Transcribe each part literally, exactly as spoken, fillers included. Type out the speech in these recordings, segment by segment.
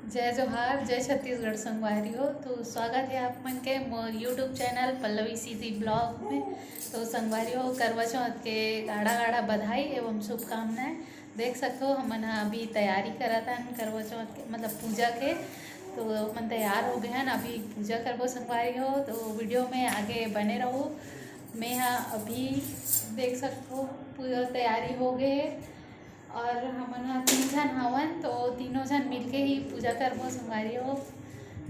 जय जोहार, जय छत्तीसगढ़ संगवारी हो। तो स्वागत है आप मन के मोर YouTube चैनल पल्लवी सीधी ब्लॉग में। तो संगवारी हो, करवा चौथ के गाड़ा गाड़ा बधाई एवं शुभकामनाएं। देख सकते हो, हमन ह अभी तैयारी करत हन करवा चौथ के, मतलब पूजा के। तो हमन तैयार हो गए हन, अभी पूजा करबो संगवारी हो। तो वीडियो में आगे बने रहो। मैं ह अभी देख सकते हो, पूरा तैयारी हो गए हे। और हमन ह तीन झन हवन, तो तीनों झन मिलके ही पूजा करबो संगवारी हो।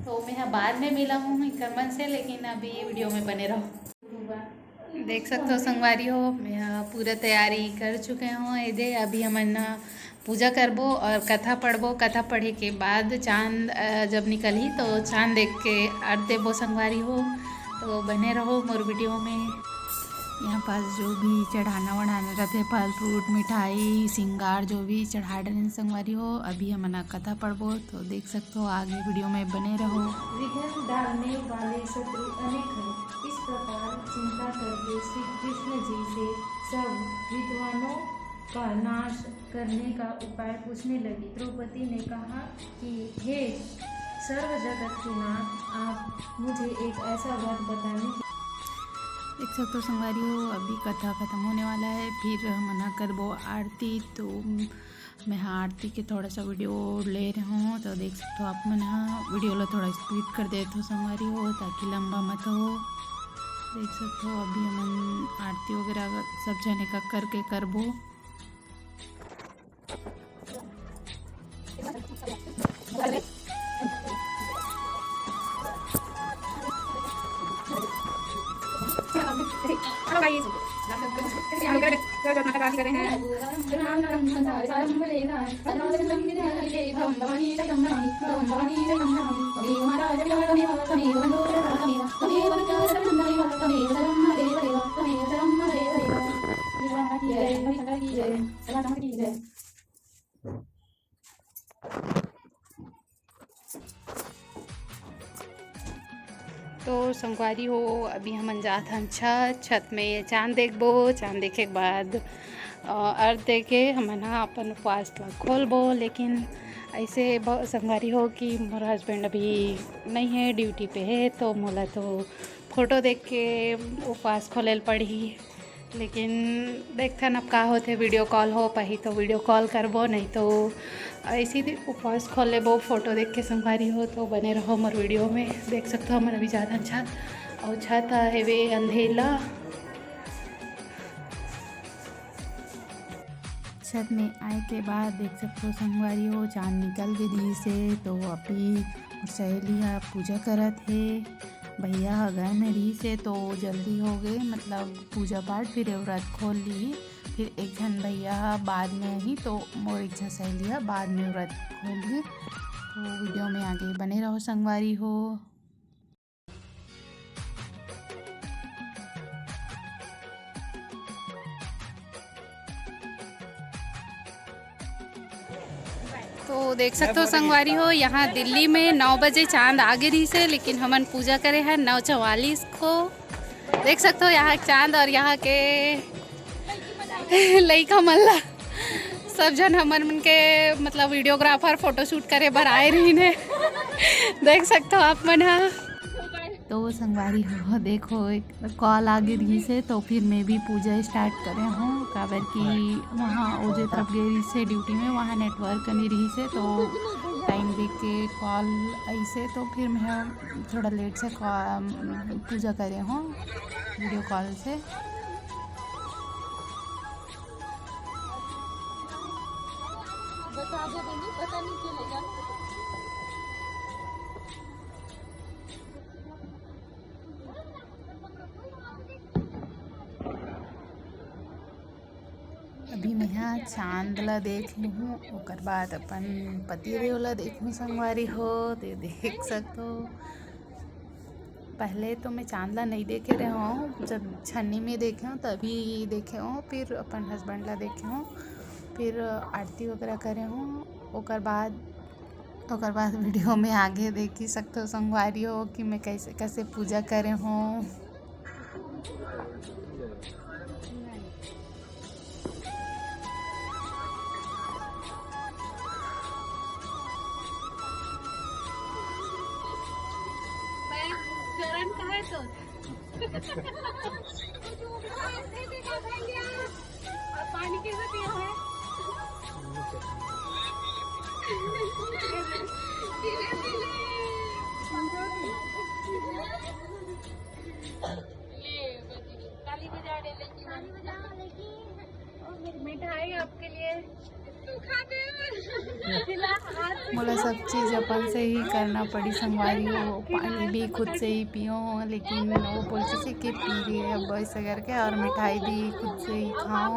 तो मैं ह बाद में मिला हूँ इनकर मन से, लेकिन अभी वीडियो में बने रहो। देख सकते हो संगवारी हो, मैं ह पूरा तैयारी कर चुके हूँ। एदे अभी हमन ह पूजा करबो और कथा पढ़बो। कथा पढ़े के बाद चांद, अ, जब निकलही तो चांद देख के आरती देबो संगवारी हो। तो बने रहो मोर वीडियो में। यहाँ पास जो भी चढ़ाना वढ़ाना रहते, फल फ्रूट, मिठाई, सिंगार, जो भी चढ़ा डरेन संगवारी हो। अभी हमन ह कथा पढ़बो, तो देख सकते हो आगे वीडियो में बने रहो। विघ्न डालने वाले शत्रु अनेक हैं। इस प्रकार चिंता करके श्री कृष्ण जी से सब विद्वानों का नाश करने का उपाय पूछने लगी। द्रौपदी ने कहा कि हे सर्व जगत के नाथ, आप मुझे एक ऐसा व्रत बताने की। देख सकते हो संगवारी हो, अभी कथा खत्म होने वाला है, फिर हमन ह करबो आरती। तो मैं ह आरती के थोड़ा सा वीडियो ले रहे हूँ, तो देख सकते हो आप मन ह वीडियो ला थोड़ा स्पीड कर देत हो संगवारी हो, ताकि लंबा मत हो। देख सकते हो अभी हमन आरती वगैरह सब जने का करके करबो। तो संगवारी हो, अभी हमन जात हन छत, छत में चांद देखबो। चांद देखे के बाद, अ, अर्घ देके हमन ह अपन उपवास ला खोलबो। लेकिन ऐसे ब-, संगवारी हो कि मोर हस्बैंड अभी नहीं है, ड्यूटी पे है, तो मोला तो फोटो देख के उपवास खोले ल पड़ही। लेकिन देखथन अब का होथे, वीडियो कॉल हो पाही तो वीडियो कॉल करबो, नहीं तो ऐसे ही उपवास खोल लेबो। फोटो देख के संगवारी हो, तो बने रहो मोर वीडियो में। देख सकते हो हमन अभी जात हन छत, और छत ह हेवे अंधेला। छत में आए के बाद देख सकते हो संगवारी हो, चांद निकल के दिस हे। तो अभी मोर सहेली ह पूजा करत हे। भैया ह घर में रहिस हे तो जल्दी हो गए, मतलब पूजा पाठ, फिर ये व्रत खोल ली। फिर एक झन भैया ह बाद में ही, तो मोर एक झन सहेली ह बाद में व्रत खोल ली। तो वीडियो में आगे बने रहो संगवारी हो। तो देख सकते हो संगवारी हो, यहाँ दिल्ली में नौ बजे चांद आगे रहिस हे, लेकिन हमन पूजा करे हैं नौ चवालीस को। देख सकते हो यहाँ चांद और यहाँ के लइका मन ला, सब झन हमन मन के मतलब वीडियोग्राफर फोटोशूट करे बर आए रहिन हे। देख सकते हो आप मन हा। तो संगवारी हो, देखो एक कॉल आगे रहिस हे, तो फिर मैं भी पूजा स्टार्ट करे हूँ, काबर कि वहाँ ओ जे तरफ गए रहिस हे ड्यूटी में, वहाँ नेटवर्क नहीं रहिस हे, तो टाइम देख के कॉल आइस हे, तो फिर मैं थोड़ा लेट से कॉ-, पूजा करे हूँ वीडियो कॉल से। बता दो दीदी, पता नहीं क्यों ले जाना। अभी मेहा चांद ला देख लूँ, ओकर बाद अपन पतिदेव ला देखूँ संगवारी हो, ते देख सकतो। पहले तो मैं चांद ला नहीं देखे रहे हूँ, जब छन्नी में देखे हूँ तभी देखे हूँ, फिर अपन हस्बैंड ला देखे हूँ, फिर आरती वगैरह करे हूँ, ओकर बाद, ओकर बाद वीडियो में आगे देखी सकते हो संगवारी हो कि मैं कैसे कैसे पूजा करे हूँ। पानी कैसे पिया है? मिठाई आपके लिए। मोला सब चीज अपन से ही करना पड़ी संगवारी हो। पानी भी खुद से ही पियो, लेकिन वो बोलती थी कि पी रही है अब ऐसे करके, और मिठाई भी खुद से ही खाओ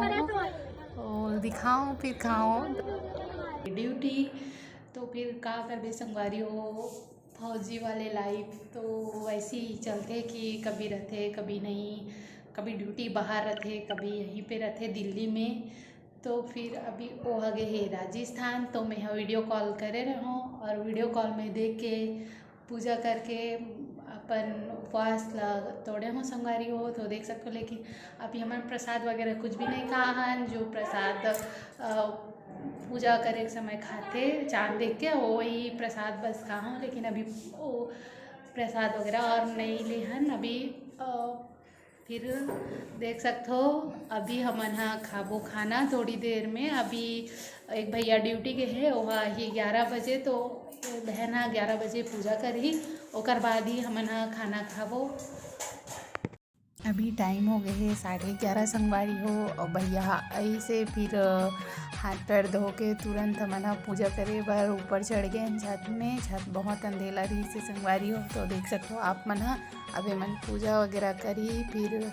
और दिखाओ, फिर खाओ। ड्यूटी तो फिर का करबे संगवारी हो, फौजी वाले लाइफ तो वैसे ही चलते कि कभी रहते, कभी नहीं, कभी ड्यूटी बाहर रहते, कभी यहीं पे रहते दिल्ली में। तो फिर अभी वो आ गए हे राजस्थान, तो मैं वीडियो कॉल करे रहूँ और वीडियो कॉल में देख के पूजा करके अपन उपवास ला तोड़े हो संगवारी हो। तो देख सकते हो, लेकिन अभी हमन प्रसाद वगैरह कुछ भी नहीं खा हन। जो प्रसाद पूजा करे के समय खाते चांद देख के, वही प्रसाद बस खा हूँ। लेकिन अभी वो प्रसाद वगैरह और नहीं ले हन अभी। फिर देख सकते हो, अभी हमन हा खाबो खाना थोड़ी देर में। अभी एक भैया ड्यूटी गए हे, वो ही ग्यारह बजे, तो बहन हा ग्यारह बजे पूजा करही, ओकर बाद ही हमन हा खाना खाबो। अभी टाइम हो गए हे साढ़े ग्यारह संगवारी हो, और भैया हा ऐसे फिर हाथ पैर धो के तुरंत हमन हा पूजा करे बर ऊपर चढ़ गए छत में। छत बहुत अंधेला रही से संगवारी हो, तो देख सकते हो आप मन हा। अभी हमन पूजा वगैरह करी, फिर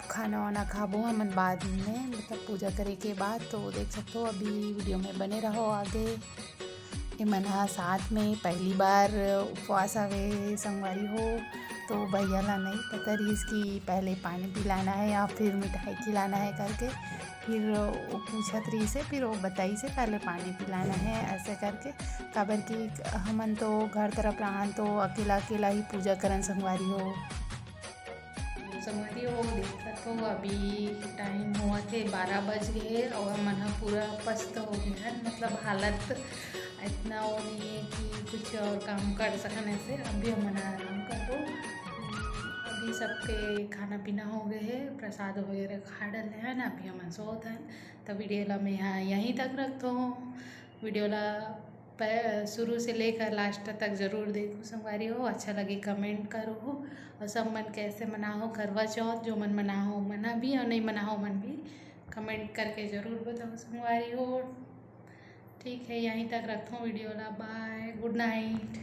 खाना वाना खाबो हमन बाद में, मतलब पूजा करे के बाद। तो देख सकते हो, अभी वीडियो में बने रहो आगे। ये मन हा साथ में पहली बार उपवास हवे संगवारी हो, तो भैया ला नहीं पता रहीस कि पहले पानी पिलाना है या फिर मिठाई खिलाना है करके। फिर वो पूछत रहीस हे, फिर वो बताइस हे पहले पानी पिलाना है ऐसे करके। काबर कि हमन तो घर तरफ रहन तो अकेला अकेला ही पूजा करन संगवारी हो। संगवारी हो, देख सकत हो, अभी टाइम होवत हे, बारह बज गए हे और हमन ह पूरा पस्त हो गए हन, मतलब हालत इतना वो नहीं है कि कुछ और काम कर सकन ऐसे। अभी हमन आराम करबो। अभी सबके खाना पीना हो गए हे, प्रसाद वगैरह खा डले हन, अभी हमन सोत हन। तो वीडियो ला मैं यहाँ यहीं तक रखत हूँ। वीडियो ला शुरू से लेकर लास्ट तक जरूर देखो संगवारी हो। अच्छा लगे कमेंट करो हो। और सब मन कैसे मनाहो करवा चौथ, जो मन मनाहो मना भी और नहीं मनाहो मन भी कमेंट करके जरूर बताओ संगवारी हो। ठीक है, यहीं तक रखत हूँ वीडियो ला। बाय, गुड नाइट।